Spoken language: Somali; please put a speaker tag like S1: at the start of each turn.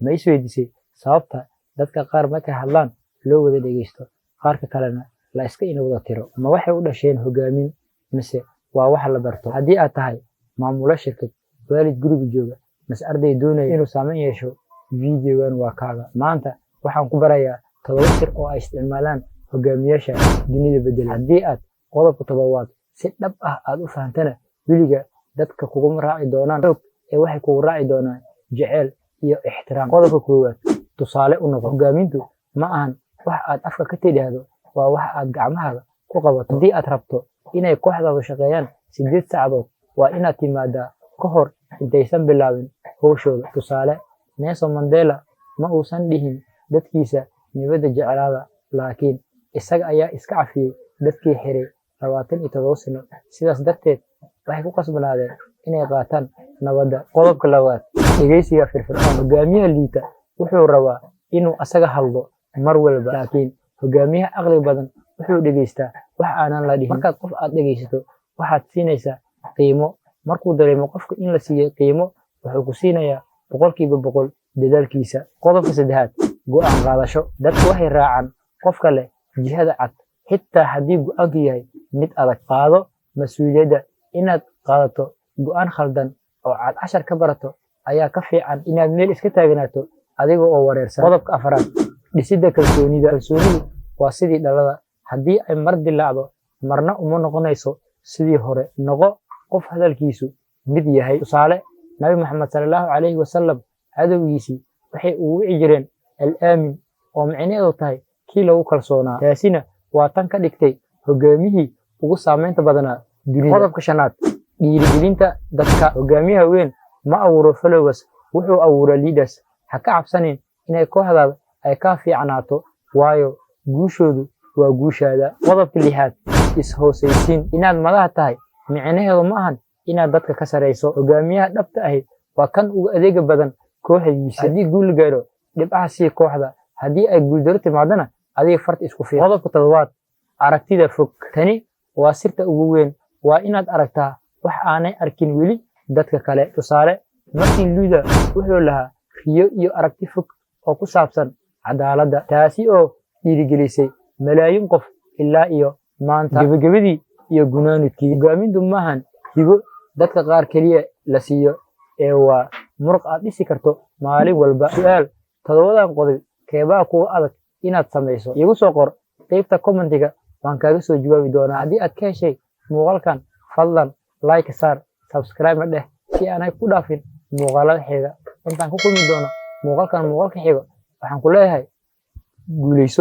S1: Ma isweydiisay sababta dadka qaar markay hadlaan loo wada dhegeysto, qaarka kalena la iska ina wada tiro? Ma waxay u dhasheen hogaamin mise waa wax la barto? Haddii aad tahay maamula shirkad, waalid guriga jooga, mise arday doonaya inuu saameyn yeesho, videogan waa kaaga. Maanta waxaan ku barayaa 7 sir oo ay isticmaalaan hogaamiyaasha dunida bedela. Haddii aad qodobka toddobaad si dhab ah aad u fahantana, weliga dadka kuguma raaci doonaan xoog ee waxay kugu raaci doonaan jeceyl iyo ixtiraam. Qodobka koowaad: tusaale u noqo. Hogaamintu ma ahan wax aad afka ka tidhaahdo, waa wax aad gacmahaaga ku qabato. Haddii aad rabto inay kooxdaadu shaqeeyaan 8 saacadood, waa inaad timaadaa ka hor intaysan bilaabin howshooda. Tusaale, Nelson Mandela ma uusan dhihin dadkiisa "nabadda jeclaada", laakiin isaga ayaa iska cafiyey dadkii xiray 27 sano. Sidaas darteed waxay ku qasbanaadeen inay qaataan nabadda. Qodobka labaad: dhegeysiga firfircoon. Hogaamiyaha liita wuxuu rabaa inuu asaga hadlo mar walba, laakiin hogaamiyaha caqli badan wuxuu dhegeystaa wax aanan la dhihin. Markaad qof aad dhegeysato, waxaad siinaysaa qiimo. Markuu dareemo qofka in la siiyey qiimo, wuxuu ku siinayaa 100% dadaalkiisa. Qodobka saddexaad: go'aan qaadasho. Dadku waxay raacaan qofka leh jihada cad, xitaa haddii go'aanku yahay mid adag. Qaado mas-uuliyadda. Inaad qaadato go'aan khaldan oo aad cashar ka barato ayaa ka fiican inaad meel iska taagnaato adiga oo wareersan. Qodobka afraad: dhisidda kalsoonida. Kalsoonidu waa sidii dhalada, haddii ay mar dilaacdo, marna uma noqonayso sidii hore. Noqo qof hadalkiisu mid yahay. Tusaale, Nabi Maxamed salallahu calayhi wasalam cadowgiisii waxay ugu wici jireen Al Aamin, oo micnaheedu tahay kii lagu kalsoonaa. Taasina waa tan ka dhigtay hogaamihii ugu saameynta badnaa dunida. Qodobka shanaad: dhiirigelinta dadka. Hogaamiyaha weyn ma abuuro followers, wuxuu abuuraa leaders. Ha ka cabsanin inay kooxdaada ay kaa fiicnaato, waayo guushoodu waa guushaada. Qodobka lixaad: is-hoosaysiin. Inaad madaxa tahay micnaheedu ma ahan inaad dadka ka sarayso. Hogaamiyaha dhabta ahi waa kan ugu adeega badan kooxdiisa. Haddii guul la gaaro, dhibcaha sii kooxda. Haddii ay guuldaro timaadana, adiga farta isku fiiq. Qodobka toddobaad: aragtida fog. Tani waa sirta ugu weyn. Waa inaad aragtaa wax aanay arkin weli dadka kale. Tusaale, Martin Luther wuxuu lahaa riyo iyo aragti fog oo ku saabsan cadaaladda, taasi oo dhiirigelisay malaayiin qof ilaa iyo maanta. Gebagabadii iyo gunaanudkii, hogaamintu maahan hibo dadka qaar keliya la siiyo ee waa muruq aad dhisi karto maalin walba. Su'aal: toddobadan qodob keebaa kuga adag inaad samayso? Iigu soo qor qaybta commentiga, waan kaaga soo jawaabi doonaa. Haddii aad ka heshay muuqaalkan, fadlan like saar, subscribe na dheh si aanay ku dhaafin muuqaalada xiga. Intaan ku kulmi doono muuqaalkan muuqaalka xiga, waxaan ku leeyahay guuleyso.